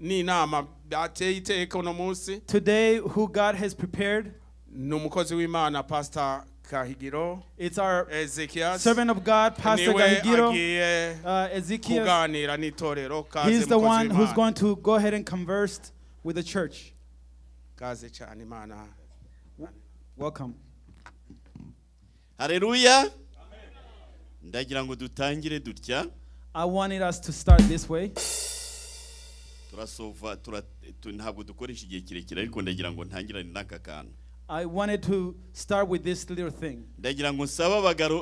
N'inama bateye iteka uno munsi. Today, who God has prepared, Ni umukozi w'Imana, Pastor Kahigiro it's our Ezekias. servant of God, Pastor Niwe Gahigiro, agiye Ezekiel. kuganira n'itorero. Kaze, He's the mukozi one who's w'Imana. Going to go ahead and converse with the church. Kaze cyane, Imana. Welcome. Hareruya. Ndagira ngo dutangire dutya. I wanted us to start this way. Turasova ntabwo dukoresha igihe kirekire, ariko ndagira ngo ntangirane n'aka kantu. I wanted to start with this little thing. Ndagira ngo nsabe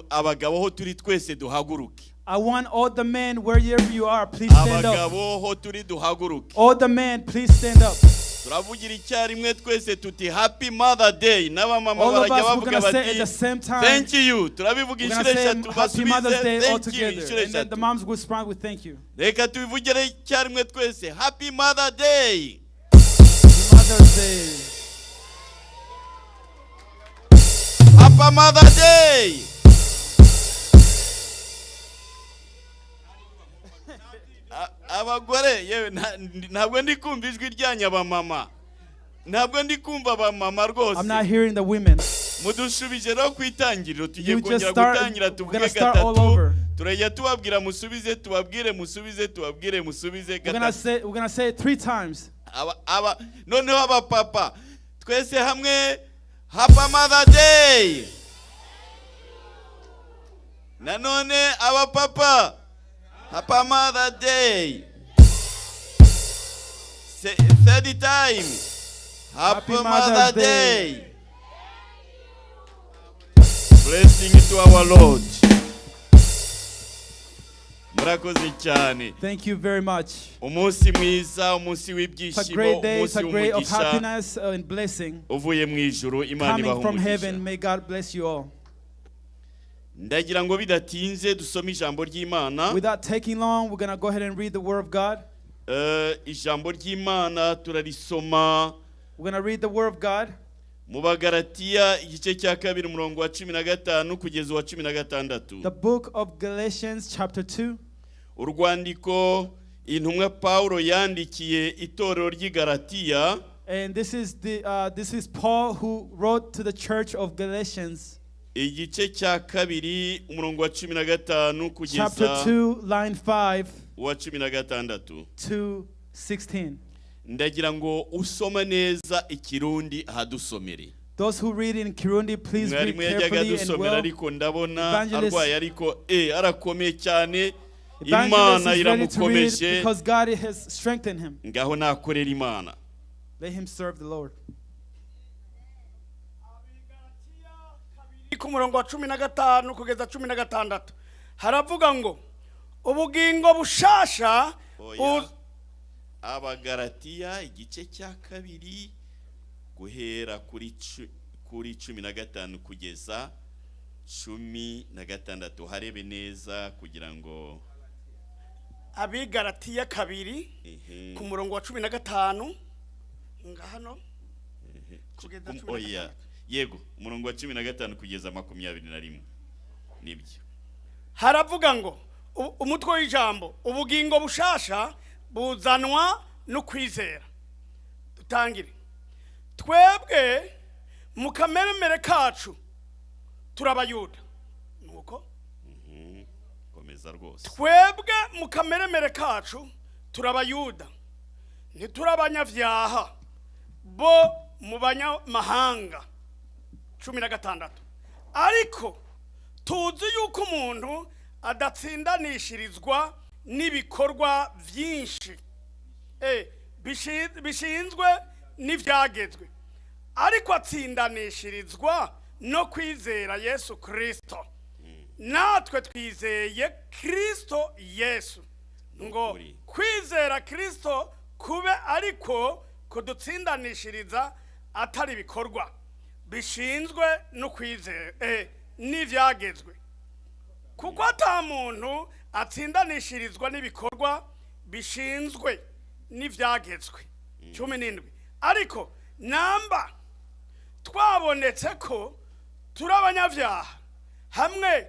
abagabo aho turi twese duhaguruke. I want all the men, wherever you are, please stand up. Abagabo aho turi duhaguruke. All the men, please stand up. Turavugira icyarimwe twese tuti "Happy Mother Day", n'abamama All of barajya us, we're bavuga gonna say at bati the same time. "Thank you". Turabivuga We're inshuro gonna say eshatu, "Happy Mother's basubize Day" all "Thank you" together. inshuro And then the eshatu. Moms will respond with "Thank you." Reka tubivugire icyarimwe twese: "Happy Mother Day." Happy Mother's Day. Happy Mother Day. Abagore yewe, ntabwo ndi kumva ijwi ryanyu. Abamama, ntabwo ndi kumva abamama rwose. I'm not hearing the women. Mudushubije rero ku itangiriro. Tugiye You just kongera gutangira we're tuvuge gonna start all gatatu. Over. Turajya tubabwira musubize, tubabwire musubize, tubabwire musubize. We're gonna Gatatu. say we're gonna say it three times. Aba noneho abapapa twese hamwe: "Happy Mother Day." Nanone abapapa: "Happy Mother Day." Third time: "Happy Happy Mother Mother's Day. Day." Blessing to our Lord. Murakoze cyane. Thank you very much. Umunsi mwiza, umunsi It's a w'ibyishimo, great day. It's umunsi a great of w'umugisha happiness and blessing uvuye mu ijuru. Imana coming ibaha from heaven. umugisha. May God bless you all. Ndagira ngo bidatinze dusome ijambo ry'Imana. Without taking long, we're gonna go ahead and read the word of God. Ijambo ry'Imana turarisoma We're gonna read the word of God. Mu Bagaratiya, igice cya kabiri, umurongo wa 15 kugeza uwa 16. The book of Galatians, chapter 2. Urwandiko intumwa Pawulo yandikiye itorero ry'i Galatiya. And this is Paul who wrote to the church of Galatians, Igice cya kabiri, umurongo wa 15 kugeza chapter 2, line 5 uwa 16. To 16. Ndagira ngo usoma neza Ikirundi ahadusomere. Those who read in Kirundi, please read Mwarimu yajyaga carefully and adusomera, well. ariko ndabona arwaye, ariko arakomeye cyane. Evangelist Imana is ready to read iramukomeje. Because God has strengthened him. Ngaho nakorera Imana. Let him serve the Lord. Ku murongo wa 15 kugeza 16 haravuga ngo ubugingo bushasha Oya. Abagaratiya, igice cya kabiri, guhera kuri 15 kugeza 16, harebe neza kugira ngo Abigaratiya 2, ku murongo wa 15 nga hano kugeza cumi na Oya. gatandatu. Yego, umurongo wa 15 kugeza 21 nibyo. Haravuga ngo umutwe w'ijambo: ubugingo bushasha buzanwa no kwizera. Dutangire. Twebwe mu kameremere kacu turabayuda, nuko Komeza rwose. Twebwe mu kameremere kacu turabayuda, ntiturabanyabyaha bo mu banyamahanga. 16. Ariko tuzi yuko umuntu adatsindanishirizwa n'ibikorwa byinshi bishinzwe n'ibyagezwe, ariko atsindanishirizwa no kwizera Yesu Kirisito. Natwe twizeye Kirisito Yesu ngo Ukuri. Kwizera Kirisito kube ariko kudutsindanishiriza, atari ibikorwa bishinzwe no kwizera n'ibyagezwe, kuko ata muntu atsindanishirizwa n'ibikorwa bishinzwe n'ibyagezwe. 17. Ariko namba twabonetse ko turi abanyabyaha, hamwe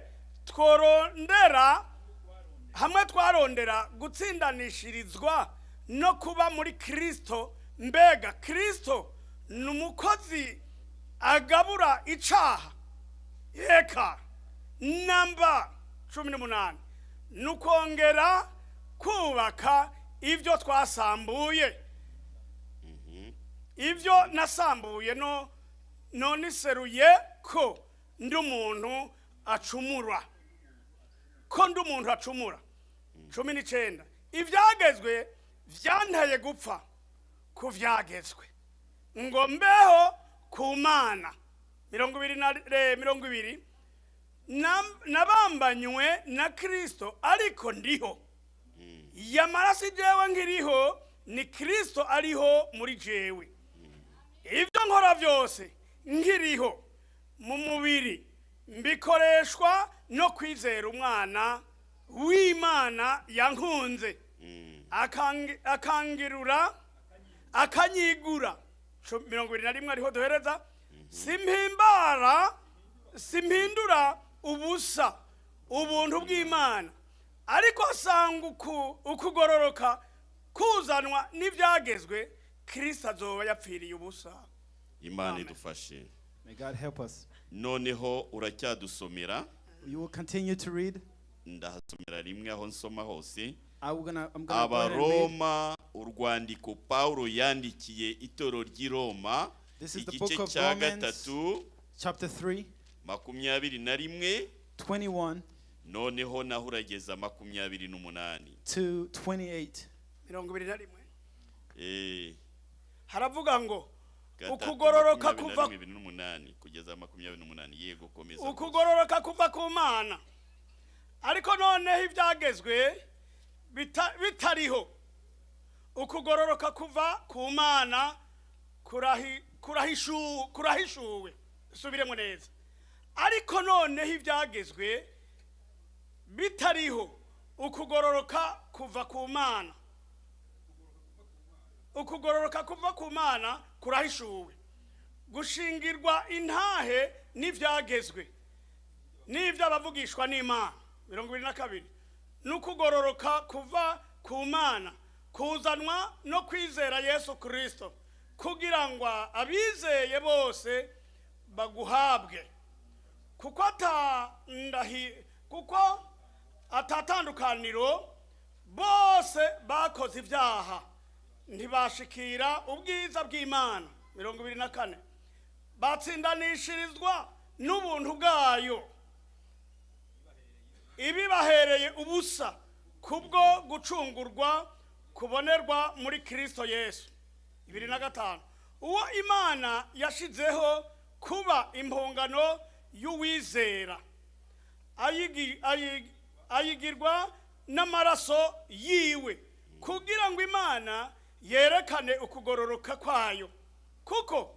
twarondera gutsindanishirizwa no kwizera Kirisito, No kuba muri Kirisito. Mbega Kirisito ni umukozi agabura icaha? Eka namba. 18, ni ukongera kubaka ibyo twasambuye, ibyo nasambuye no none iseruye ko ndi umuntu acumura, ko ndi umuntu acumura. 19, ibyagezwe byanteye gupfa ku byagezwe, ngo mbeho ku Mana. 20 na 20, nabambanywe na Kirisito, ariko ndiho, yamara si jewe nkiriho, ni Kirisito ariho muri jewe. Ibyo nkora byose nkiriho mu mubiri mbikoreshwa no kwizera Umwana w'Imana yankunze, akangirura, akanyigura. 21, ariho duhereza. Simpimbara, simpindura ubusa ubuntu bw'Imana, ariko asanga ukugororoka kuzanwa n'ibyagezwe, Kirisito azoba yapfiriye ubusa. Imana Amen. idufashe. May God help us. Noneho uracyadusomera. You will continue to read. Ndahasomera rimwe aho nsoma hose. I'm gonna go ahead and read. Abaroma, urwandiko Pawulo yandikiye itorero ry'i Roma, This is the igice book of cya Romans. 3, Chapter 3, 21, 21 noneho naho urageza 28. to 28. 21. Eh, Haravuga ngo 3, ukugororoka 21, kuva 28 kugeza 28. Yego, komeza rwose. Ukugororoka kuva ku Mana. Ariko noneho ibyagezwe bitariho, ukugororoka kuva ku Mana kurahishuwe. Subiremo neza. Ariko noneho ibyagezwe bitariho, ukugororoka kuva ku Mana, ukugororoka kuva ku Mana kurahishuwe, gushingirwa intahe n'ibyagezwe n'iby'abavugishwa n'Imana. 22, n'ukugororoka kuva ku Mana kuzanwa no kwizera Yesu Kirisito, kugira ngo abizeye bose baguhabwe, kuko atatandukaniro, bose bakoze ibyaha, ntibashikira ubwiza bw'Imana. 24, batsindanishirizwa n'ubuntu bwayo ibibahereye ubusa kubwo gucungurwa kubonerwa muri Kirisito Yesu. 25, uwo Imana yashizeho kuba impongano y'uwizera, ayigirwa n'amaraso yiwe, kugira ngo Imana yerekane ukugororoka kwayo, kuko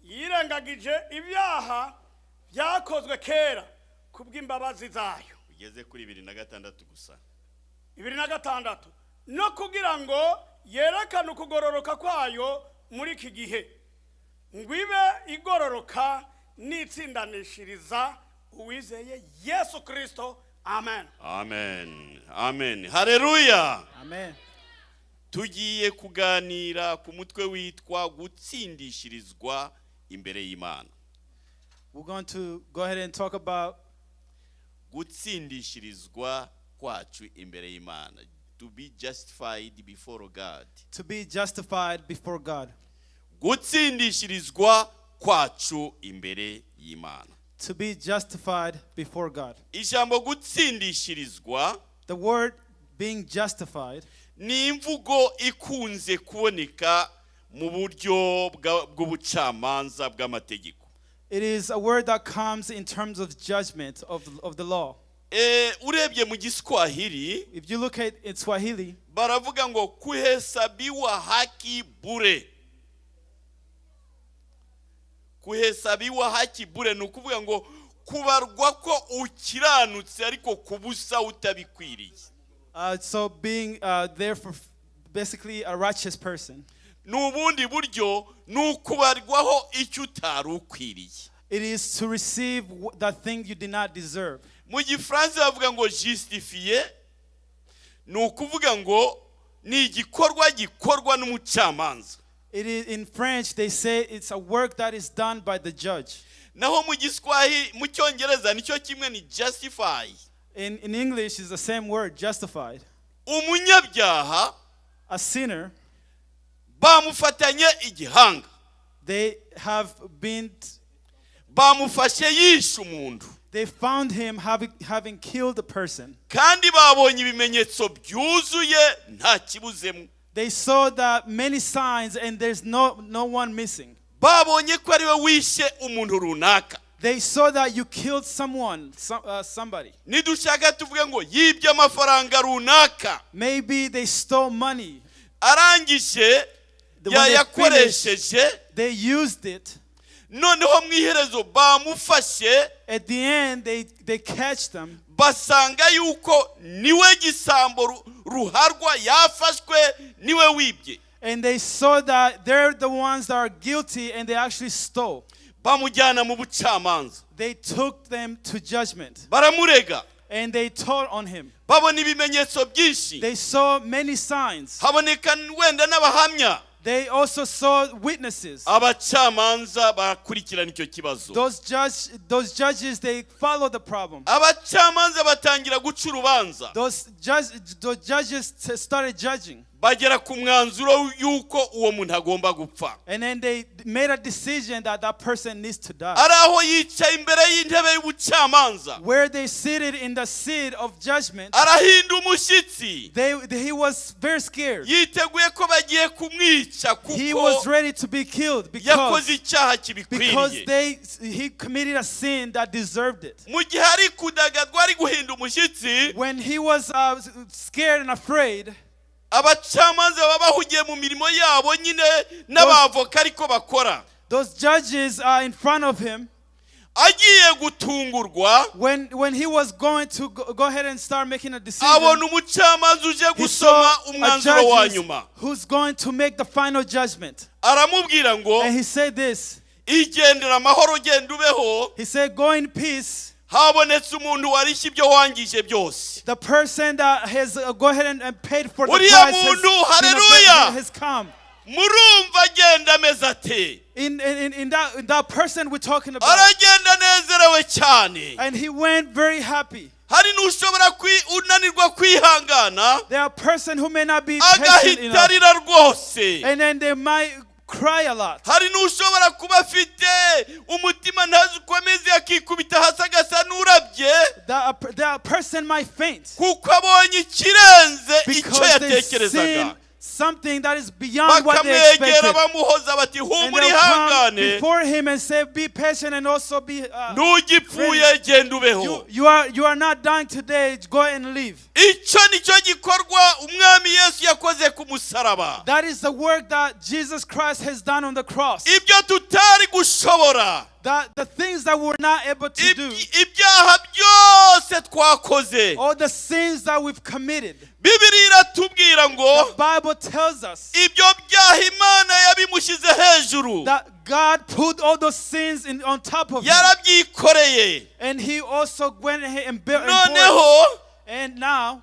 yirengagije ibyaha byakozwe kera kubw'imbabazi zayo. Ugeze kuri 26 gusa. 26, no kugira ngo yerekane ukugororoka kwayo muri iki gihe, ngo ibe igororoka n'itsindanishiriza uwizeye Yesu Kirisito. Amen. Amen, amen, haleluya. Amen. Tugiye kuganira ku mutwe witwa gutsindishirizwa imbere y'Imana. We're going to go ahead and talk about Gutsindishirizwa kwacu imbere y'Imana, to be justified before God. To be justified before God. Gutsindishirizwa kwacu imbere y'Imana. To be justified before God. Ijambo gutsindishirizwa The word being justified ni imvugo ikunze kuboneka mu buryo bw'ubucamanza bw'amategeko. It is a word that comes in terms of judgment of the law. Urebye mu Giswahili, If you look at in Swahili, baravuga ngo kuhesabiwa haki bure. Kuhesabiwa haki bure ni ukuvuga ngo kubarwa ko ukiranutse ariko ku busa, utabikwiriye. So being there for basically a righteous person, Ni ubundi buryo, ni ukubarwaho icyo utari ukwiriye. It is to receive that thing you did not deserve. Mu Gifaransa bavuga ngo justifié, ni ukuvuga ngo Ni igikorwa gikorwa n'umucamanza. It is in French they say it's a work that is done by the judge. Naho mu Giswahi, mu Cyongereza nicyo kimwe, ni justify. In English it's the same word, justified. Umunyabyaha A sinner, bamufatanye igihanga, they have been bamufashe yishe umuntu, they found him having killed a person. Kandi babonye ibimenyetso byuzuye, nta kibuzemo. They saw that many signs and there's no one missing. Babonye ko ari we wishe umuntu runaka. They saw that you killed someone, somebody. Nidushaka tuvuge ngo yibye amafaranga runaka. Maybe they stole money. Arangije When they finished, yayakoresheje. they used it. Noneho mu iherezo bamufashe, At the end, they catch them. Basanga yuko niwe gisambo ruharwa, yafashwe, niwe wibye. And they saw that they're the ones that are guilty and they actually stole. Bamujyana mu bucamanza. They took them to judgment Baramurega. And they told on him. Babona ibimenyetso byinshi. They saw many signs. Haboneka wenda n'abahamya. They also saw witnesses. Abacamanza barakurikirana icyo kibazo. Those judges, they follow the problem. Abacamanza batangira guca urubanza. Those judges started judging. Bagera ku mwanzuro y'uko uwo muntu agomba gupfa. And then they made a decision that that person needs to die. Ari aho yicaye imbere y'intebe y'ubucamanza, Where they seated in the seat of judgment, arahinda umushyitsi, he was very scared. Yiteguye ko bagiye kumwica He kuko was ready to be killed yakoze because, icyaha because kibikwiriye. He committed a sin that deserved it. Mu gihe ari kudagadwa, ari guhinda umushyitsi, When he was scared and afraid, abacamanza baba bahugiye mu mirimo yabo nyine n'abavoka ariko bakora. Those judges are in front of him. Agiye gutungurwa, When he was going to go ahead and start making a decision, abona umucamanza uje he gusoma saw a umwanzuro wa judge nyuma. Who's going to make the final judgment. Aramubwira ngo, And he said this. Igendera amahoro, ugenda ubeho. He said, "Go in peace." Habonetse umuntu warishye ibyo wangije byose. The person that has go ahead and paid for the Uriya price has, muntu, hallelujah. has come. Murumva agenda ameze ate? In that person we're talking about. Aragenda anezerewe cyane. And he went very happy. Hari n'ushobora unanirwa kwihangana, There are person who may not be patient agahita enough. arira rwose. And then they might cry a lot. Hari n'ushobora kuba afite umutima ntazi uko ameze, akikubita hasi agasa n'urabye, That person might faint. Kuko abonye ikirenze icyo Because they've yatekerezaga. seen something that is beyond what they Bakamwegera, expected. bamuhoza bati, And humura, they'll come ihangane, before him and say, "Be patient and also be. ntugipfuye, genda ubeho. You are not dying today. Go and live." Icyo nicyo gikorwa Umwami Yesu yakoze ku musaraba. That is the work that Jesus Christ has done on the cross. Ibyo tutari gushobora, That the things that we're not able to do, ibyaha byose twakoze, all the sins that we've committed, Bibiliya iratubwira ngo the Bible tells us ibyo byaha Imana yabimushyize hejuru. That God put all those sins on top of him. Yarabyikoreye. And he also went ahead and bore it. Noneho And now,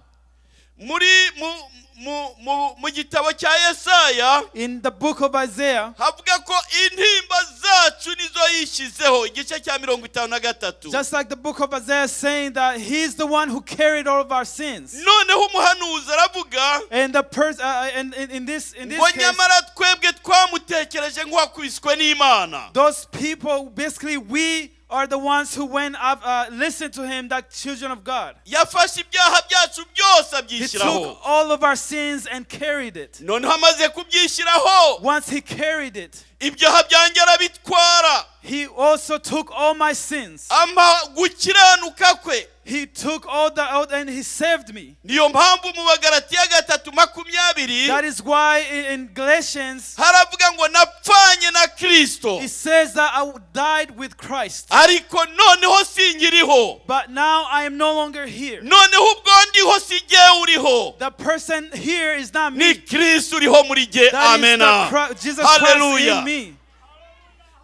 muri mu, mu, mu, mu gitabo cya Yesaya, in the book of Isaiah, havuga ko intimba zacu nizo yishyizeho, igice cya 53. just like the book of Isaiah saying that he's the one who carried all of our sins. Noneho umuhanuzi aravuga And the person, and in this ngo case, nyamara twebwe twamutekereje nk'uwakubiswe n'Imana, those people, basically, we are the ones who went up, listened to him, that children of God. Yafashe ibyaha byacu byose He abyishyiraho. took all of our sins and carried it. Noneho amaze kubyishyiraho, Once he carried it, ibyaha byanjye arabitwara, he also took all my sins. Ampa gukiranuka kwe. He took all the out and he saved me. Niyo mpamvu mu Bagaratiya 3:20 That is why in Galatians haravuga ngo napfanye na Kristo, it says that I died with Christ. Ariko noneho sinkiriho. But now I am no longer here. Noneho ubwo ndiho si jyewe uriho, The person here is not ni me. Kristo uriho muri jye. That is Amena. the Jesus Christ Hallelujah. in me.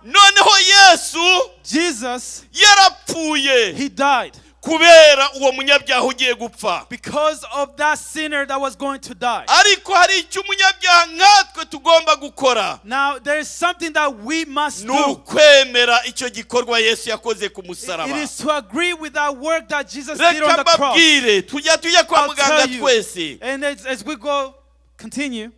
Noneho Yesu Jesus, yarapfuye he died. Kubera uwo munyabyaha ugiye gupfa. Because of that sinner that was going to die. Ariko hari icyo umunyabyaha nkatwe tugomba gukora. Now, there is something that we must Ni do. ukwemera icyo gikorwa Yesu yakoze ku It musaraba. is to agree with that work that Jesus did Reka on the cross. mbabwire, tujya kwa I'll muganga tell you. twese. And as we go, continue.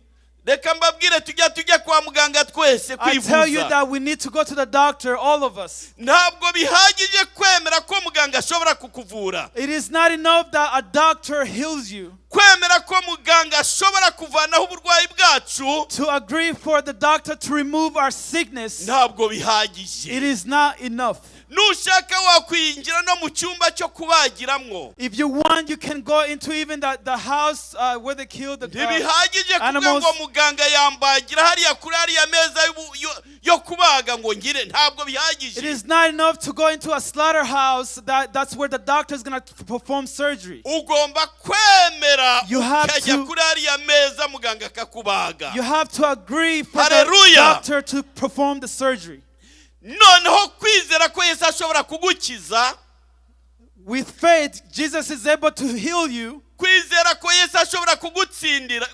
Reka mbabwire, tujya kwa muganga twese I tell you kwivuza. That we need to go to the doctor, all of us. Ntabwo bihagije kwemera ko muganga ashobora kukuvura. It is not enough that a doctor heals you. Kwemera ko muganga ashobora kuvanaho uburwayi bwacu To agree for the doctor to remove our sickness, ntabwo bihagije. It is not enough. Nushaka wakwinjira no mu cyumba cyo kubagiramwo. If you want, you can go into even the house where they killed the Ntibihagije kuvuga animals. Ngo muganga yambagira hariya kuri ariya meza yo kubaga ngo ngire, ntabwo It bihagije. Is not enough to go into a slaughterhouse. That's where the doctor is going to perform surgery. Ugomba kwemera You have ukajya to- kuri ariya meza muganga akakubaga. You have to agree for the Hallelujah. Doctor to perform the surgery. Noneho kwizera ko Yesu ashobora kugukiza, With faith, Jesus is able to heal you, kwizera ko Yesu ashobora kugutsindira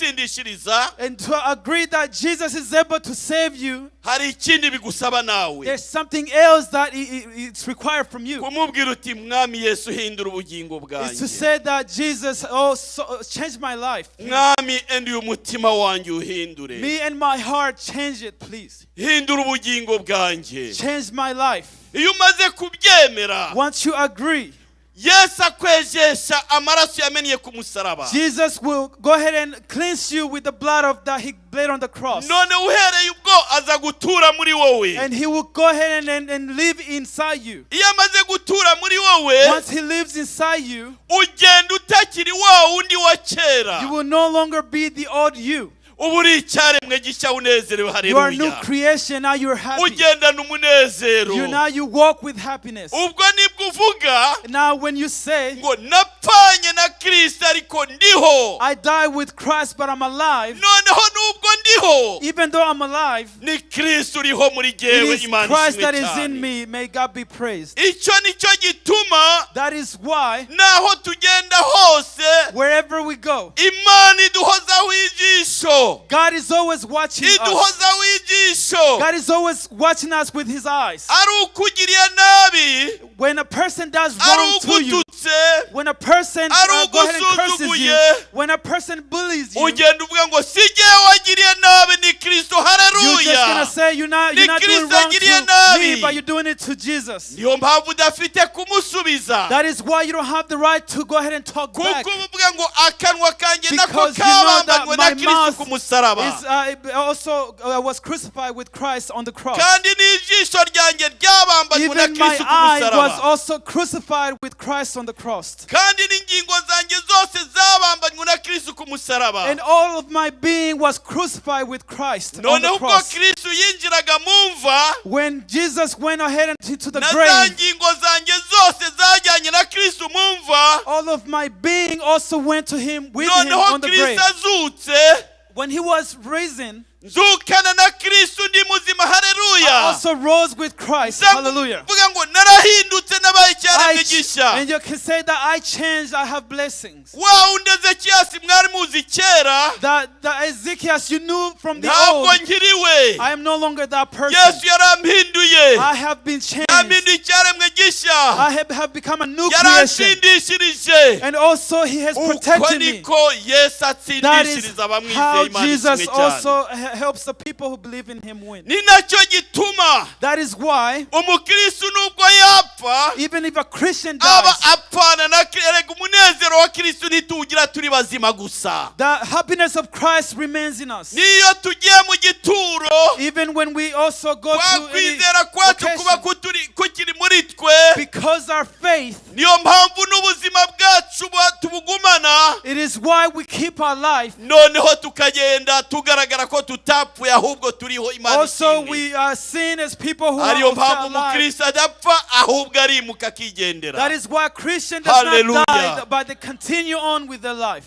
kugutsindishiriza, and to agree that Jesus is able to save you. Hari ikindi bigusaba nawe. There's something else that it's required from you. Kumubwira uti mwami Yesu hindura ubugingo It's to bwanjye. Say that Jesus, oh, so, change my life. Mwami enda uyu mutima wanjye uhindure. Me and my heart, change it, please. Hindura ubugingo bwanjye. Change my life. Iyo umaze kubyemera, Once you agree, Yesu akwejesha amaraso yamennye ku musaraba. Jesus will go ahead and cleanse you with the blood of that he bled on the cross. None uhereye ubwo aza gutura muri wowe. And he will go ahead and live inside you. Iyo amaze gutura muri wowe, Once he lives inside you, ugenda utakiri wa wundi wa kera. You will no longer be the old you. Uba uri icyaremwe gishya unezerewe. You are a new Haleluya. Creation. Now you're happy. Ugendana umunezero. You now you walk with happiness. Ubwo nibwo uvuga Now when you say, ngo napfanye na Kirisito ariko ndiho. I die with Christ, but I'm alive. Noneho nubwo ndiho, Even though I'm alive, ni Kirisito uriho muri it jyewe. is Imana Christ ishimwe that is in cyane. Me. May God be praised. Icyo nicyo gituma That is why naho tugenda hose, wherever we go, Imana iduhozaho ijisho. God is always watching us. Iduhozaho ijisho. God is always watching us with his eyes. Ari ukugiriye nabi, When a person does ari wrong to you, ugututse, when a person ari go ahead and curses you, ugusuzuguye, when a person bullies you, ugenda uvuga ngo si jyewe wagiriye nabi ni Kristo. You're just gonna Haleluya. say you're Ni not doing Kristo wrong agiriye to nabi. Me, but you're doing it to Jesus. Niyo mpamvu udafite kumusubiza. That is why you don't have the right to go ahead and talk back. Kuko uba uvuga ngo akanwa kanjye nako Because you know that kabambanywe na my Kristo mouth ku musaraba, is also was crucified with Christ on the cross. Kandi n'ijisho ryanjye ryabambanywe na Even my Kristo ku eye was musaraba, also crucified with Christ on the cross. Kandi n'ingingo zanjye zose zabambanywe na Kristo ku musaraba. And all of my being was crucified with Christ on Noneho the ubwo cross. Kristo yinjiraga mu mva, When Jesus went ahead into the na za grave, ngingo zanjye zose zajyanye na Kristo mu mva. All of my being also went to him with him Noneho on the grave. Kristo azutse, When he was risen, nzukana na Kristo ndi muzima. I Haleluya. Also rose with Christ. Hallelujah. Mvuga ngo narahindutse nabaye icyaremwe gishya. And you can say that I changed, I have blessings. Wa wundi Ezekiyasi mwari muzi kera, That Ezekiel you knew from the ntabwo old, nkiriwe. I am no longer that person. Yesu yarampinduye. I have been changed. Yampinduye icyaremwe gishya. I have become a new creation. Yaransindishirije. And also he has Uko protected me. niko Yesu That is atsindishiriza abamwizeye. How Imana Jesus ishimwe cyane. also helps the people who believe in him win. Ni nacyo gituma That is why umukristo nubwo yapfa, even if a Christian aba dies, apfana na erega umunezero wa Kristo ntituwugira turi bazima gusa. The happiness of Christ remains in us. Niyo tugiye mu gituro, Even when we also go kwa to any kwizera kwacu kuba location, kukiri muri twe. Because our faith, Niyo mpamvu n'ubuzima bwacu tubugumana. It is why we keep our life. Noneho tukagenda tugaragara ko tutapfuye ahubwo turiho. Imana Also, ishimwe. We are seen as people who are Ariyo also mpamvu alive. umukristo adapfa ahubwo arimuka akigendera. That is why Christian does not Hallelujah. Die, but they continue on with their life.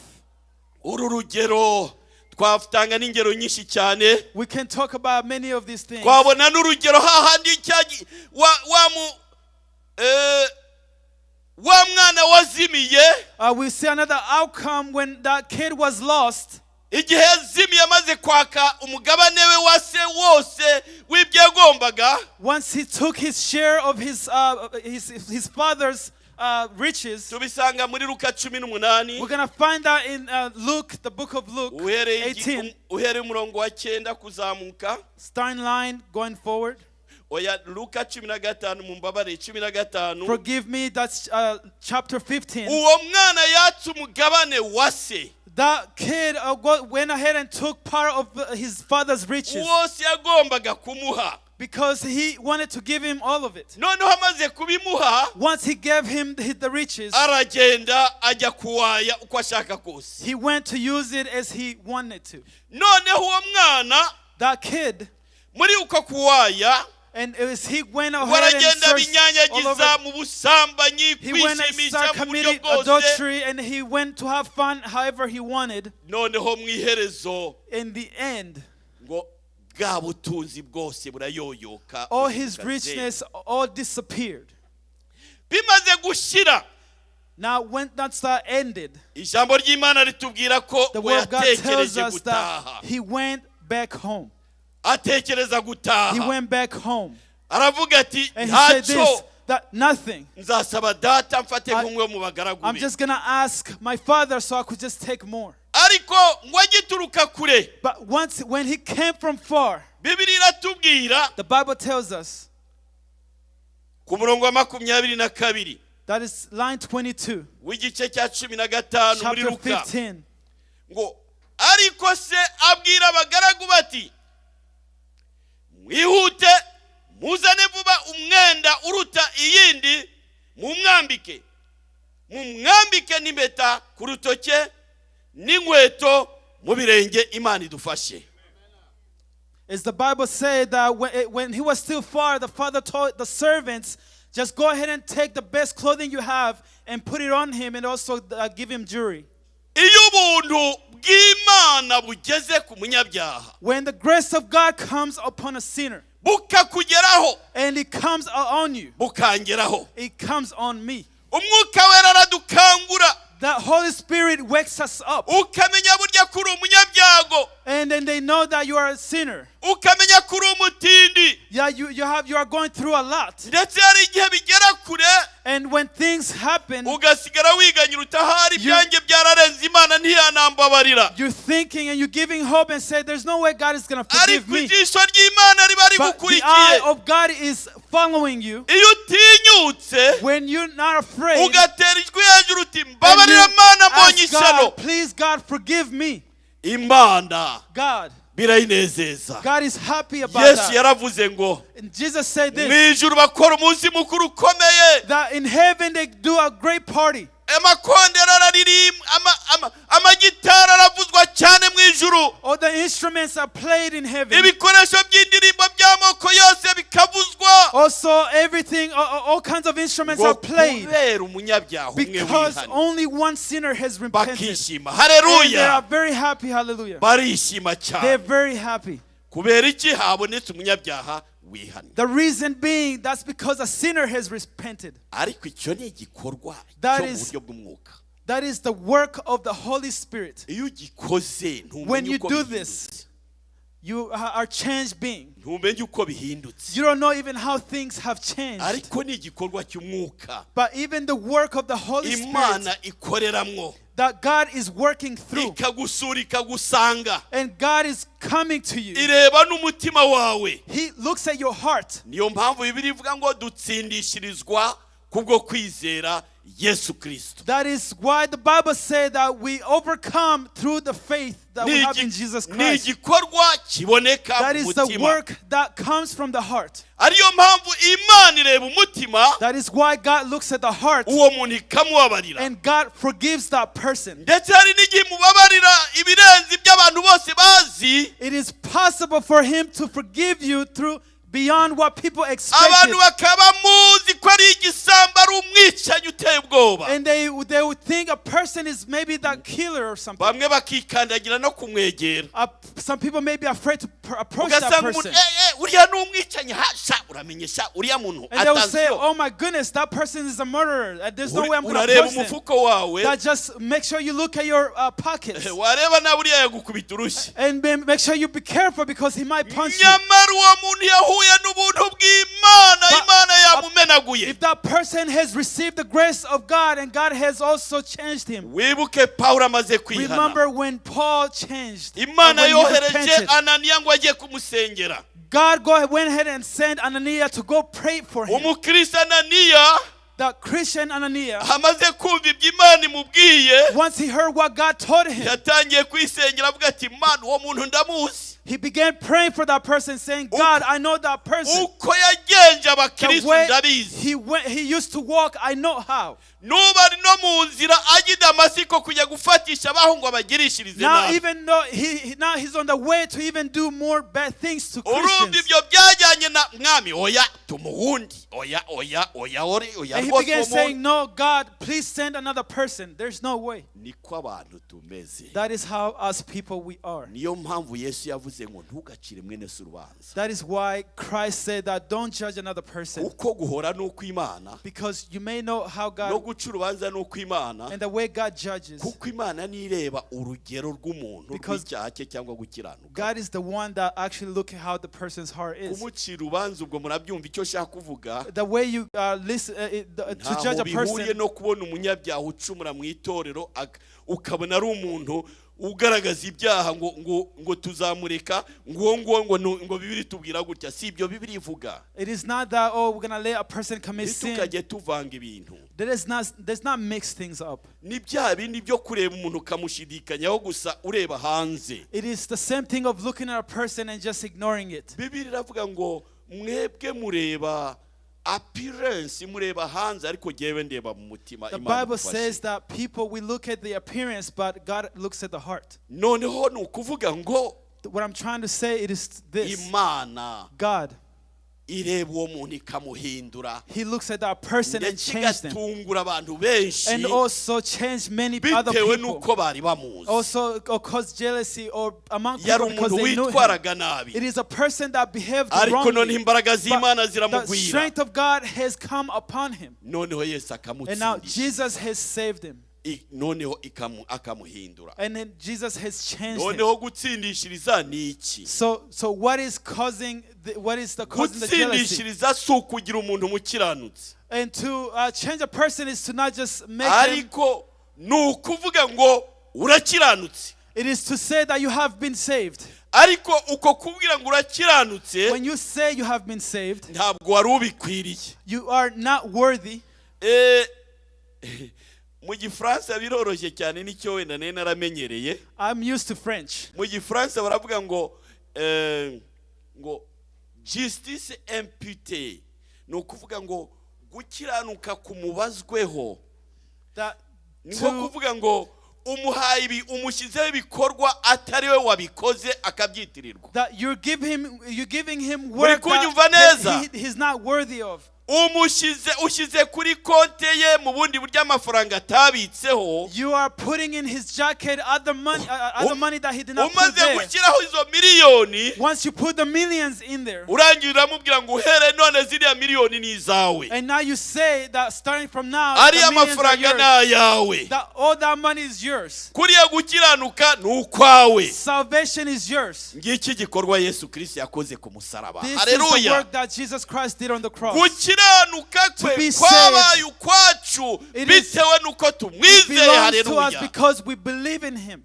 Uru rugero twatanga n'ingero nyinshi cyane. We can talk about many of these things. Twabona n'urugero hahandi wa mu Wa mwana wazimiye, We see another outcome when that kid was lost. Igihe yazimiye amaze kwaka umugabane we wa se wose w'ibyo yagombaga, Once he took his share of his father's riches, tubisanga muri Luka 18, we're going to find that in Luke, the book of Luke, uhereye 18, uhereye umurongo wa 9 kuzamuka. Starting line going forward. Oya, Luka 15, mumbabarire, 15. Forgive me, that's chapter 15. Uwo mwana yatse umugabane wa se That kid went ahead and took part of his father's riches wose yagombaga kumuha. Because he wanted to give him all of it. Noneho amaze kubimuha, Once he gave him the riches, aragenda ajya kuwaya uko ashaka kose. He went to use it as he wanted to. Noneho uwo mwana That kid, muri uko kuwaya, and as he went ahead and baragenda searched all binyanyagiza over, mu busambanyi, he went and kwishimisha started mu buryo committing bwose. Adultery, and he went to have fun however he wanted. Noneho mu iherezo, In the end, ngo bwa butunzi bwose burayoyoka, all his buhinduka zero. Richness all disappeared. Bimaze gushira, Now, when that ended, ijambo ry'Imana ritubwira ko the ngo word of God tells yatekereje us gutaha. that he went back home. Atekereza He gutaha, went back home. aravuga ati, And he said ntacyo, this, that nothing. nzasaba data mfate nk'umwe mu bagaragu I'm be. just gonna ask my father so I could just take more. Ariko ngo agituruka kure, But once when he came from far, Bibiliya iratubwira the Bible tells us ku murongo wa 22 that is line 22, w'igice cya 15 muri chapter Luka, 15. ngo ariko se abwira abagaragu bati, mwihute muzane vuba umwenda uruta iyindi, mumwambike, mumwambike n'impeta ku rutoke n'inkweto mu birenge. Imana idufashe. As the Bible said that when he was still far, the father told the servants, just go ahead and take the best clothing you have and put it on him and also give him jewelry. Iyo ubuntu bw'Imana bugeze ku munyabyaha, When the grace of God comes upon a sinner bukakugeraho, and it comes on you, bukangeraho, it comes on me. Umwuka Wera aradukangura. The Holy Spirit wakes us up. Ukamenya burya ko uri umunyabyago, And then they know that you are a sinner. Ukamenya ko uri umutindi. Yeah, you are going through a lot. Ndetse hari igihe bigera kure, And when things happen, ugasigara wiganyira utahari ibyanjye byararenze, Imana ntiyanambabarira. You're thinking and you're giving hope and say, there's no way God is gonna forgive Ariko me. ijisho ry'Imana riba But the rigukurikiye. Eye of God is following you. Iyo utinyutse, When you're not afraid, ugatera ijwi hejuru uti, and you mbabarira Mana, mbonye ask ishyano, God, please God, forgive me. Imana God, birayinezeza. God is happy about Yesu that. yaravuze ngo And Jesus said mu this, ijuru bakora umunsi mukuru ukomeye, that in heaven they do a great party. Amakondera araririmba, amagitari aravuzwa cyane mu ijuru, All the instruments are played in heaven. Ibikoresho by'indirimbo by'amoko yose bikavuzwa, Also, everything, all kinds of instruments ngo are played kubera umunyabyaha umwe because wihana, only one sinner has repented. bakishima. And they Hareruya. are very happy. Hallelujah. Barishima They're cyane. very happy. Kubera iki? Habonetse umunyabyaha wihana. The reason being, that's because a sinner has repented. Ariko icyo ni igikorwa That cyo mu buryo bw'umwuka. That is the work of the Holy Spirit. Iyo ugikoze, When ntumenye you uko do bihindutse. This, you are changed being. Ntumenye uko bihindutse. You don't know even how things have changed. Ariko ni igikorwa cy'umwuka But even the work of the Holy Spirit Imana ikoreramwo, that God is working through, ikagusura, ikagusanga, and God is coming to you. Ireba n'umutima wawe. He looks at your heart. Niyo mpamvu Bibiliya ivuga ngo dutsindishirizwa kubwo kwizera Yesu Kirisito. That is why the Bible said that we overcome through the faith that we have in Jesus Ni Christ. igikorwa kiboneka That mu is the mutima. work that comes from the heart. Ariyo mpamvu Imana ireba umutima, That is why God looks at the heart uwo muntu ikamubabarira. And God forgives that person. Ndetse hari n'igihe mubabarira ibirenze ibyo abantu bose bazi. It is possible for him to forgive you through beyond what people expected. Abantu bakaba muzi ko ari igisambo, ari umwicanyi uteye ubwoba, And they would think a person is maybe that killer or something. Bamwe bakikandagira no kumwegera. Some people may be afraid to approach that Ugasanga umuntu person. eh, eh, Uriya ni umwicanyi ha sha, uramenye sha, uriya muntu, And they will say, attention. "Oh my goodness, that person is a murderer. There's no way I'm going to Urareba approach them." umufuko wawe. That just make sure you look at your pockets. Wareba nawe uriya yagukubita urushyi. And then make sure you be careful because he might punch you. Nyamara uwo muntu yahuye n'ubuntu bw'Imana, Imana yamumenaguye. If that person has received the grace of God and God has also changed him. Wibuke Pawulo amaze kwihana, Remember when Paul changed and Imana when he yohereje repented. Ananiya ngo ajye kumusengera. God went ahead and sent Ananias to go pray for him. Umukristo Ananiya The Christian Ananias, amaze kumva ibyo Imana imubwiye, once he heard what God told him, yatangiye kwisengera avuga ati: "Mana, uwo muntu ndamuzi." he began praying for that person, saying, "God, I know that person. Uko yagenje The abakristo way ndabizi. he went, he used to walk, I know how." Nuba ari no mu nzira ajya i Damasiko kujya gufatisha abaho ngo abagirishirize Now, nabi. even though now he's on the way to even do more bad things to Urumva Christians. ibyo byajyanye na mwami: "Oya, tumuwundi, oya, oya, oya, ori oya." And he Rwose began uwo saying, muntu. "No, God, please send another person. There's no way." Niko abantu tumeze. That is how us people we are. Niyo mpamvu Yesu yavuze ngo ntugacire mwene se urubanza. That is why Christ said that don't judge another person. Uko guhora ni ukw'Imana, Because you may know how no God guca urubanza ni ukw'Imana, and the way God judges. kuko Imana nireba urugero rw'umuntu Because rw'icyaha cye cyangwa gukiranuka. God is the one that actually look at how the person's heart is. Kumucira urubanza, ubwo murabyumva icyo nshaka kuvuga, The way you listen to judge ntaho a bihuriye person, no kubona umunyabyaha ucumura mu itorero ukabona ari umuntu ugaragaza ibyaha ngo ngo ngo tuzamureka, ngo uwo nguwo ngo ngo Bibiri tubwira gutya. Si ibyo Bibiri ivuga. It is not that, oh, we're gonna let a person commit sin. Ntitukajye tuvanga ibintu. That is not, let's not mix things up. Ni bya bindi byo kureba umuntu ukamushidikanyaho gusa ureba hanze. It is the same thing of looking at a person and just ignoring it. Bibiri iravuga ngo mwebwe mureba appearance, mureba hanze, ariko jyewe ndeba mu mutima. The Imana Bible idufashe. says that people, we look at the appearance, but God looks at the heart. Noneho ni ukuvuga ngo What I'm trying to say, it is this: Imana God, ireba uwo muntu ikamuhindura, He looks at that person and ndetse change them, igatungura abantu benshi and also change many other bitewe people. n'uko bari bamuzi. Also, or cause jealousy or among Yari people because umuntu they knew him. witwaraga nabi, It is a person that behaved ariko noneho wrongly. imbaraga z'Imana But the ziramugwira. strength of God has come upon him. Noneho Yesu And now akamutsindisha. Jesus has saved him. Noneho akamuhindura. And then Jesus has changed him. Noneho gutsindishiriza ni iki? So what is the causing the jealousy? Gutsindishiriza si ukugira umuntu umukiranutsi, And to change a person is to not just make them, ariko ni ukuvuga ngo urakiranutse. It is to say that you have been saved. Ariko uko kubwira ngo urakiranutse, When you say you have been saved, ntabwo wari ubikwiriye. You are not worthy. Eh, mu Gifaransa biroroshye cyane, nicyo wenda nari naramenyereye. I'm used to French. Mu Gifaransa baravuga ngo ngo justice imputée, ni ukuvuga ngo gukiranuka kumubazweho. That Ni nko to, kuvuga ngo umuhaye ibi, umushyizeho ibikorwa atari we wabikoze, akabyitirirwa. That you're giving him work Kunyumva that neza? he's not worthy of. Umushyize, ushyize kuri konte ye mu bundi buryo amafaranga atabitseho. You are putting in his jacket other money that he did not put Umaze there. gushyiraho izo miliyoni, Once you put the millions in there, urangira uramubwira ngo uhere none ziriya miliyoni ni izawe, and now you say that starting from now, the ariya millions are mafaranga yours. ni ayawe. That all that money is yours. Kuriya gukiranuka ni ukwawe. Salvation is yours. Ngiki gikorwa Yesu Kirisito yakoze ku musaraba. This is the Haleluya. Work that Jesus Christ did on the cross. Gukiranuka kwe To be saved. Kwabaye ukwacu bitewe n'uko tumwizeye. Belongs to us Haleluya. Because we believe in him.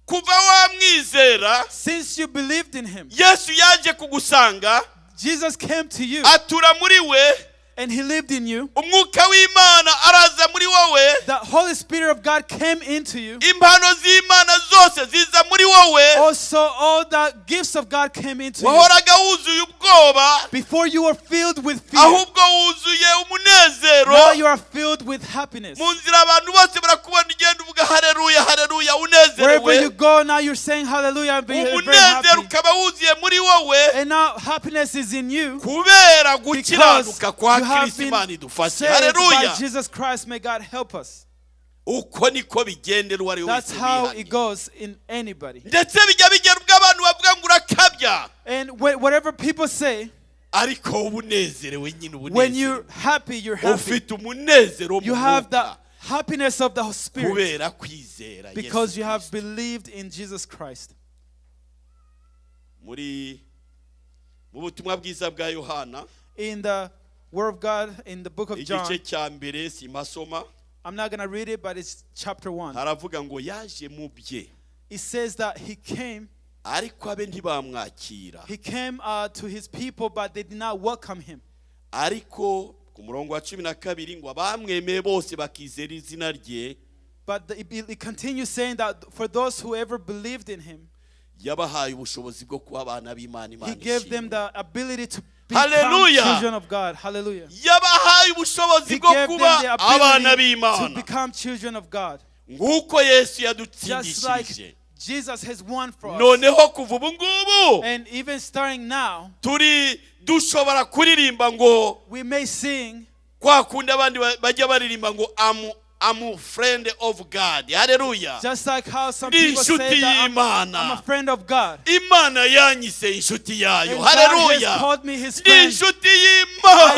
Kuva wamwizera, Since you believed in him, Yesu yaje kugusanga, Jesus came to you atura muri we, and he lived in you. Umwuka w'Imana araza muri wowe, The Holy Spirit of God came into you. Impano z'Imana zose ziza muri wowe. Also, all the gifts of God came into you. Wahoraga wuzuye ubwoba, Before you were filled with fear, ahubwo wuzuye umunezero. now you are filled with happiness. Mu nzira abantu bose barakubona ugenda uvuga haleluya, haleluya, Wherever you unezerewe. Go, now you're saying hallelujah and being very Umunezero happy. ukaba wuzuye muri wowe And now happiness is in you kubera because gukiranuka kwa you have Kristo. been Imana idufashe. saved by Haleluya. Jesus Christ. May God help us. Uko niko bigendera uwo ari we That's wese how wihannye. it goes in anybody. Ndetse bijya bigera ubwo abantu bavuga ngo urakabya. And whatever people say, Ariko wowe unezerewe nyine, when you're unezerewe, happy, you're happy. ufite umunezero wo mu You have the mwuka happiness of the Spirit kubera kwizera because Yesu you have Kristo. believed in Jesus Christ. Muri mu butumwa bwiza bwa Yohana, In the Word of God, in the book of igice John, cya mbere, simasoma, I'm not going to read it, but it's chapter 1. haravuga ngo yaje mu bye, It says that he came, ariko abe ntibamwakira. he came to his people, but they did not welcome him. Ariko ku murongo wa 12 ngo abamwemeye bose bakizera izina rye, But it continues saying that for those who ever believed in him, yabahaye ubushobozi bwo kuba abana b'Imana. he Imana gave them ishimwe. the ability to become Hallelujah. children of God. Hallelujah. Yabahaye ubushobozi He bwo gave them kuba the abana ability to b'Imana, become children of God. nk'uko Yesu Just like yadutsindishirije. Jesus has won for us. Noneho kuva ubu ngubu, And even starting now, turi dushobora kuririmba ngo we may sing kwa kundi abandi bajya baririmba ngo I'm friend of God, haleluya. just like how some Ndi people say inshuti that y'Imana. I'm a friend of God. Imana yanyise inshuti yayo. And God has Haleluya. called me his Ndi friend. inshuti I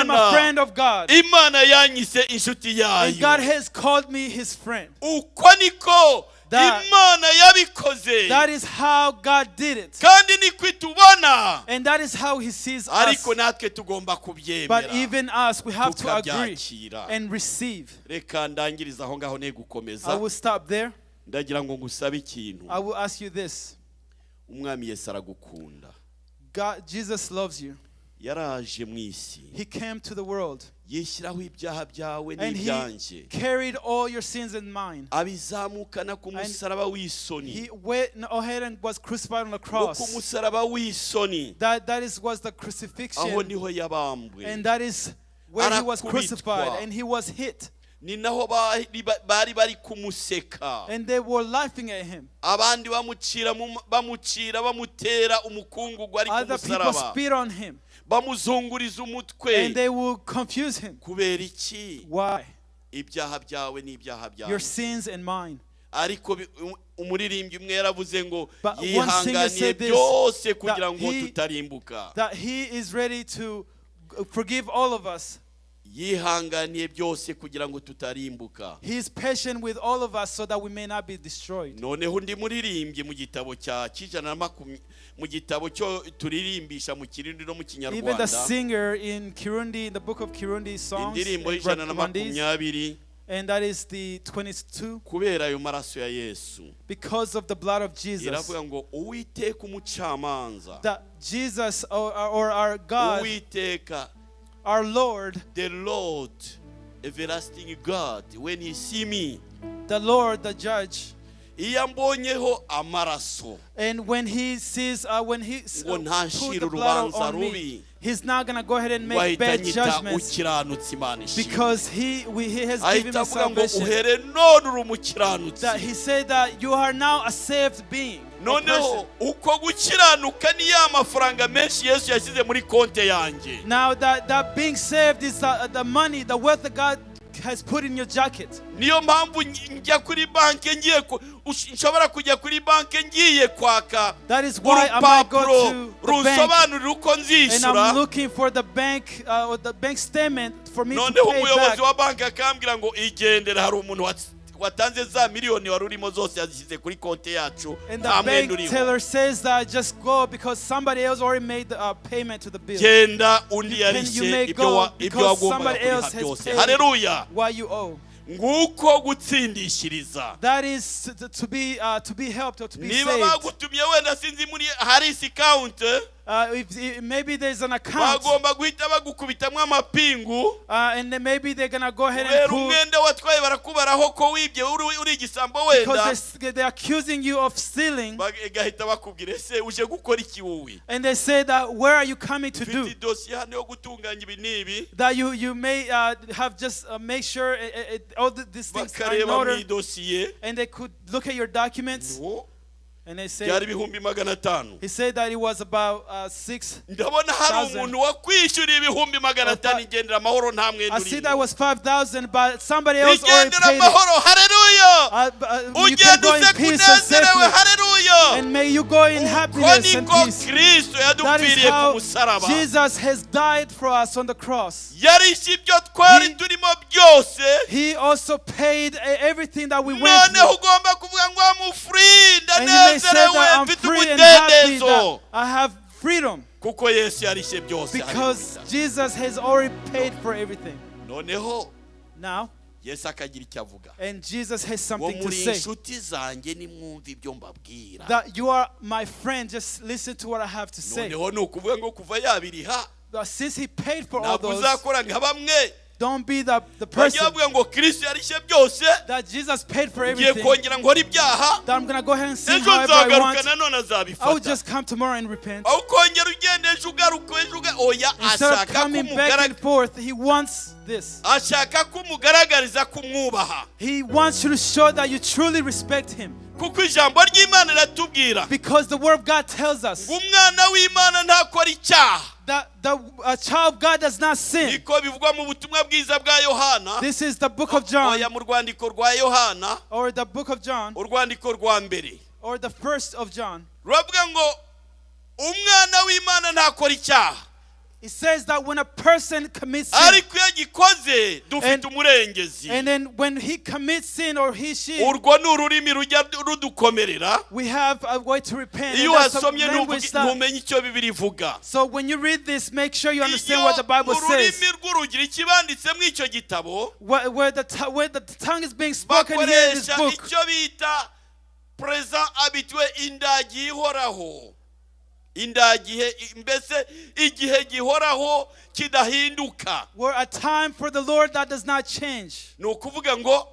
am a y'Imana. friend of God. Imana yanyise inshuti And God yayo. has called me his friend. Uko niko Imana yabikoze, That is how God did it. kandi niko itubona. And that is how he sees us. Ariko natwe tugomba But kubyemera, even us, we have to agree tukabyakira. and receive. Reka ndangirize aho ngaho ne I gukomeza. will stop there. Ndagira ngo ngusabe ikintu. I will ask you this. Umwami Yesu aragukunda. God, Jesus loves you. Yaraje mu isi, He came to the world yishyiraho ibyaha byawe and he n'ibyanjye, carried all your sins and mine. abizamukana ku musaraba w'isoni. He went ahead and was crucified on the Ngo ku cross. musaraba w'isoni, That is was the aho crucifixion, niho yabambwe, and that is where he was Arakubitwa. crucified, and he was hit, ni naho bari bari kumuseka, and they were laughing at him. Abandi bamucira bamucira, bamutera umukungugu ari ku Other people musaraba, spit on him, bamuzunguriza umutwe. and they will confuse him. Kubera iki? Why? Ibyaha byawe n'ibyaha Your byawe. sins and mine. Ariko umuririmbyi umwe yaravuze ngo But one singer yihanganiye said this, byose kugira that ngo tutarimbuka. That he is ready to forgive all of us. Yihanganiye byose kugira ngo tutarimbuka. He is patient with all of us so that we may not be destroyed. Noneho undi muririmbyi mu gitabo cya 120, mu gitabo cyo turirimbisha mu Kirundi no mu Even the Kinyarwanda, singer in Kirundi, in the book of Kirundi songs, indirimbo in y'ijana na Rwandese, makumyabiri, and that is the 22, kubera ayo maraso ya Yesu, because of the blood of Jesus, iravuga ngo Uwiteka umucamanza, that Jesus or our God, Uwiteka, our Lord, the Lord, everlasting God, when he see me, the Lord, the judge, iyo ambonyeho amaraso, and when he sees, when he ngo put ntashire the blood urubanza on me, rubi, he's not gonna go ahead and ngo make ahita bad anyita judgments ukiranutsi. Imana ishimwe. because he has given Ahita me avuga ngo salvation. uhere none uri umukiranutsi. That he said that you are now a saved being, a Noneho person. uko gukiranuka ni ya mafaranga menshi Yesu yashyize muri konte yanjye. Now that being saved is the money, the wealth that God has put in your jacket. Niyo mpamvu njya kuri banki ngiye nshobora kujya kuri banki ngiye kwaka That is why I might go urupapuro to the bank runsobanurira uko and nzishyura. I'm looking for the bank or the bank statement for me to Noneho pay umuyobozi back. wa banki akambwira ngo igendere, hari umuntu watanze za miliyoni wari urimo zose yazishyize kuri konti yacu, And the nta mwenda bank uriho. teller says that just go because somebody else already made the payment to the bill. Genda, undi You yarishe may ibyo go ibyo because wagombaga somebody kuriha else has byose. paid Haleluya. what you owe. Nguko gutsindishiriza. That is to be helped or to be Niba saved. bagutumye wenda sinzi muri harisi account, If maybe there's an account, bagomba guhita bagukubitamwo amapingu, and then maybe they're gonna go ahead kubera and pull umwenda watwaye, barakubaraho ko wibye, uri igisambo wenda. because they're accusing you of stealing, Bagahita bakubwira ese uje gukora iki wowe? and they say that where are you coming to Mfite do? idosiye hano yo gutunganya ibi n'ibi. That you may have just make sure all these things are in Bakareba mu order, idosiye, and they could look at your documents no. And they said, Byari 500,000. He said that it was about six. Ndabona hari thousand. Umuntu wakwishyuriye 500,000, igendera amahoro, nta mwenda I see urimo. that was 5,000, but somebody else already Igendera paid it. amahoro, haleluya. You can Ugenda go in useka peace and unezerewe, safely. haleluya. And may you go in Uko happiness and niko peace. Kristo That is yadupfiriye ku how musaraba. Jesus has died for us on the cross. Yarishe ibyo twari turimo byose. He also paid everything that we went Noneho through. ugomba kuvuga ngo I'm free, And you may say ndanezerewe, that I'm mfite free and happy umudendezo that I have freedom kuko Yesu yarishe byose. because Haleluya. Jesus has already paid for everything. Noneho Now, Yesu akagira icyo avuga and Jesus has ngo something to muri say. inshuti zanjye nimwumve ibyo mbabwira. That you are my friend, just listen to what I have to say. Noneho ni ukuvuga ngo kuva yabiriha, That since he paid for all ntabwo those, uzakora nka bamwe don't be the bajya person bavuga ngo Kristo yarishe byose, that Jesus paid for ngiye everything. Kongera nkora ibyaha, That I'm gonna go ahead and sin ejo however I nzagaruka want. nanone I will azabifata. just come tomorrow and repent. Aho ukongera ugenda ejo ugaruka ejo oya. Instead of Ashaka coming back and forth, he wants this. Ashaka kumugaragariza kumwubaha. He wants you to show that you truly respect him. Kuko ijambo ry'Imana riratubwira Because the word of God tells us ngo umwana w'Imana ntakora icyaha. That the a child of God does not sin. Niko bivugwa mu butumwa bwiza bwa Yohana. This is the book of John, Oya, mu rwandiko rwa Yohana, or the book of John, urwandiko rwa mbere, or the first of John. ruravuga ngo umwana w'Imana ntakora icyaha, It says that when a person commits sin, ariko iyo agikoze dufite umurengezi. And then when he commits sin or he, she, Urwo ni ururimi rujya rudukomerera. We have a way to repent. And Iyo that's a wasomye language that- ntumenye icyo Bibiri ivuga. So when you read this, make sure you understand Iyo what the Bible mu says. rurimi rw'Urugiriki banditsemo icyo gitabo, Where the tongue is being spoken here in this bakoresha book, icyo bita présent habituel, indagihe ihoraho, indagihe, mbese igihe gihoraho kidahinduka. Where a time for the Lord that does not change. Ni ukuvuga ngo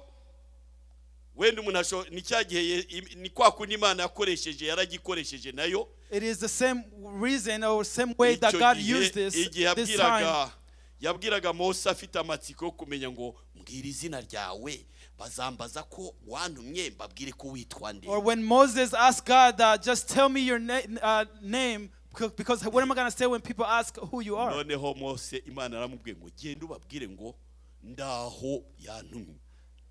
wenda umuntu ni cya gihe ni kwa kundi Imana yakoresheje, yaragikoresheje nayo. It is the same reason or same way that Icyo God gihe, used this igihe this time. yabwiraga Mose afite amatsiko yo kumenya ngo mbwira izina ryawe, bazambaza ko wantumye mbabwire ko witwa nde? Or when Moses asked God that, just tell me your name, because what am I going to say when people ask who you are? Noneho Mose Imana aramubwiye ngo genda ubabwire ngo ndaho yantumye.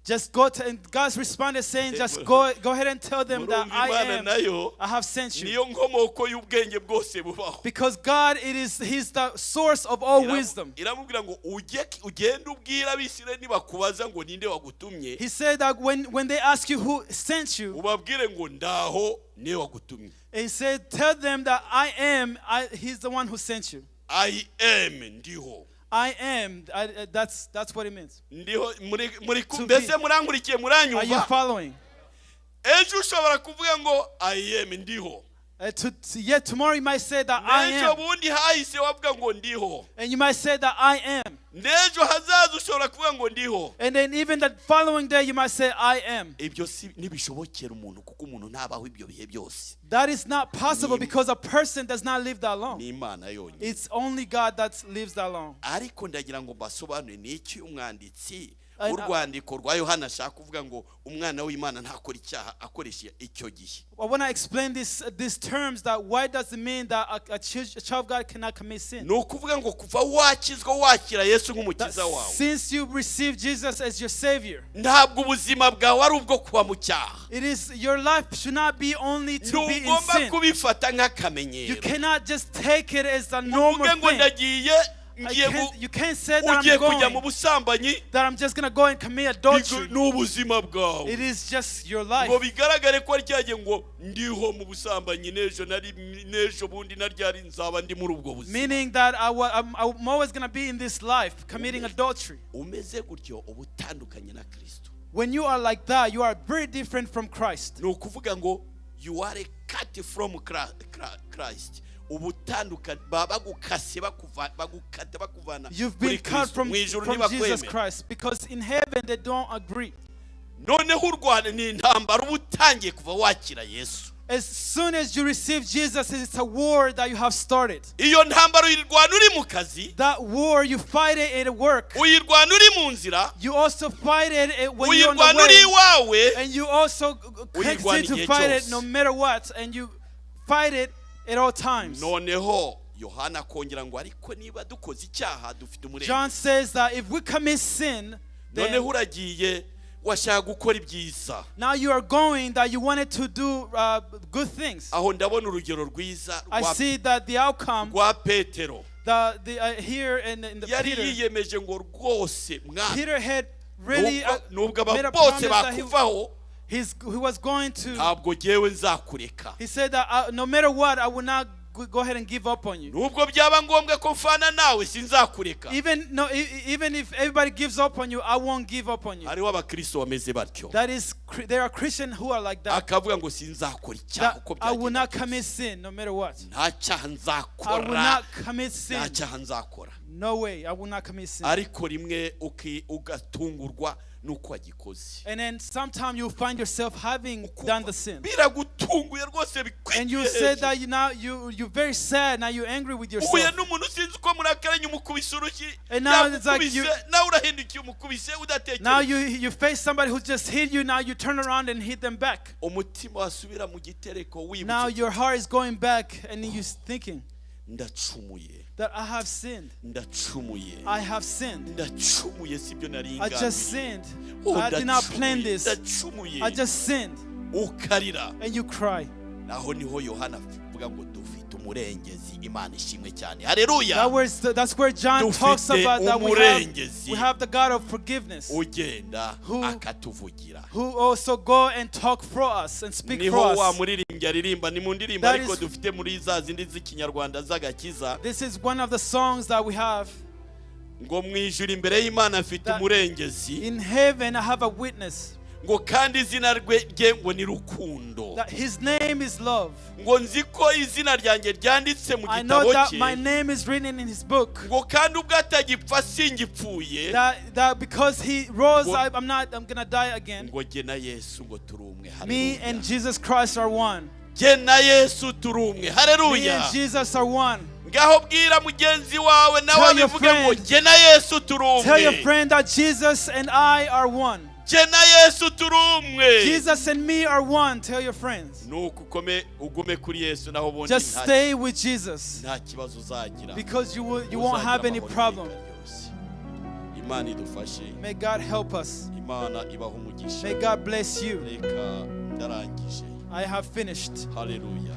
Just go to, and God's responded saying, just go ahead and tell them that Murumva I Imana am, nayo I have sent you. niyo nkomoko y'ubwenge bwose bubaho. Because God, it is, He's the source of all wisdom. Iramubwira ngo ujye ugende ubwire Abisirayeli nibakubaza ngo ninde wagutumye, He said that when they ask you who sent you, ubabwire ngo ndaho niwe wagutumye. He said, tell them that I am, He's the one who sent you. I am, ndiho. I am. That's what it means. Ndiho muri muri To mbese be. murankurikiye? Are you Muranyumva? following? Ejo ushobora kuvuga ngo I am, ndiho. Yet tomorrow you might say that I N'ejo am. bundi hahise wavuga ngo ndiho. And you might say that I am. N'ejo hazaza ushobora kuvuga ngo ndiho. And then even the following day you might say I am. Ibyo si ntibishobokera umuntu kuko umuntu ntabaho ibyo bihe byose. That is not possible because a person does not live that long. Ni Imana yonyine. It's only God that lives that long. Ariko ndagira ngo mbasobanure ni iki umwanditsi w'urwandiko rwa Yohana ashaka kuvuga ngo umwana w'Imana ntakora icyaha akoresha icyo gihe. I want to explain these terms, that why does it mean that a child of God cannot commit sin? Ni ukuvuga ngo kuva wakizwa wakira Yesu That nk'umukiza wawe, since you received Jesus as your Savior, ntabwo ubuzima bwawe ari ubwo kuba mu cyaha. It is your life should not be only to be in Ntugomba sin. Kubifata You nk'akamenyero cannot just take it as a normal uvuge ngo thing. ndagiye ngiye You can't say that ugiye I'm kujya mu going, busambanyi, that I'm just gonna go and commit adultery. ni ubuzima bwawe. It is just your Ngo life. bigaragare ko ari ngo ndiho mu busambanyi n'ejo nari n'ejo bundi naryari nzaba ndi muri ubwo buzima. Meaning that I'm always gonna be in this life committing adultery. Umeze gutyo uba utandukanye na Kristo. When you are like that, you are very different from Christ. Ni ukuvuga ngo you are cut from Christ, uba utandukanye, baba bagukase bagukata bakuvana You've muri been cut Kristo. from, Mu ijuru from Jesus ntibakwemera. Christ because in heaven they don't agree. Noneho urwana ni intambara uba utangiye kuva wakira Yesu. As soon as you receive Jesus, it's a war that you have started. Iyo ntambara uyirwana uri mu kazi, That war, you fight it at work. uyirwana uri mu nzira, You also fight it when you're on uyirwana the uri way. iwawe. And you also Uyirwana continue to igihe fight it cyose. no matter what. And you fight it at all times. Noneho Yohana akongera ngo ariko niba dukoze icyaha dufite umurengezi. John says that if we commit sin, then Noneho uragiye washaka gukora ibyiza. Now you are going that you wanted to do good things. Aho ndabona urugero rwiza I rwa, see that the outcome, rwa Petero. the here in the Yari Peter, yiyemeje ngo rwose mwana Peter had really nubwo aba made a bose promise that bakuvaho he was going to. ntabwo jyewe nzakureka. He said that no matter what, I will not go ahead and give up on you. Nubwo byaba ngombwa ko mfana nawe sinzakureka. Even no, even if everybody gives up on you, I won't give up on you. Hariho abakristo bameze batyo. That is, there are Christians who are like that. Akavuga ngo sinzakora icyaha That uko I will byagenda not kose. commit sin, no matter what. Nta cyaha I will nzakora, not commit sin. nta cyaha nzakora. No way, I will not commit sin. Ariko rimwe ugatungurwa n'uko wagikoze. And then sometimes you find yourself having done the sin. Biragutunguye rwose And you said bikwiye. that you now you're very sad, now you're angry with Uhuye yourself. n'umuntu sinzi uko murakaranye umukubise urushyi, And now it's like yagukubise nawe urahindukiye umukubise Now udatekereza. you face somebody who just hit you, now you turn around and hit them back. Umutima wasubira mu gitereko Now wibutse your heart is going back and you're thinking ndacumuye, that I have sinned. Ndacumuye, I have sinned. Ndacumuye sibyo nari I just ngambiriye. sinned. Oh, I did not plan ndacumuye, this. ndacumuye. I just sinned. Ukarira. And you cry. Naho niho Yohana avuga ngo dufite umurengezi. Imana ishimwe cyane, haleluya. That's where John Dufite talks about that umurengezi. we have the God of forgiveness Ugenda akatuvugira, who also go and talk for us and speak niho for wa us. muririmbyi aririmba ni mu ndirimbo That ariko dufite muri za zindi z'ikinyarwanda z'agakiza This is one of the songs that we have. Ngo mu ijuru imbere y'Imana mfite umurengezi, In heaven, I have a witness ngo kandi izina rye ngo ni Rukundo, that his name is love. Ngo nzi ko izina ryanjye ryanditse mu I know gitabo that cye, my name is written in his book. Ngo kandi ubwo atagipfa singipfuye, That because he rose, I'm not, I'm gonna die again. Ngo jye na Yesu ngo turi umwe. Me Haleluya. and Jesus Christ are one. Jye na Yesu turi umwe. Me Haleluya. and Jesus are one. Ngaho bwira mugenzi wawe nawe Tell your abivuge ngo friend. jye na Yesu turi Tell your umwe. friend that Jesus and I are one. Jye na Yesu turi umwe. Jesus and me are one. Tell your friends. Nuko ukome ugume kuri Yesu naho ubundi Just stay with Jesus nta kibazo uzagira. because you won't Uzagira have any amahoro problem. iteka ryose. Imana idufashe. May God help us. Imana ibahe umugisha. May God bless you. Reka ndarangije. I have finished. Haleluya.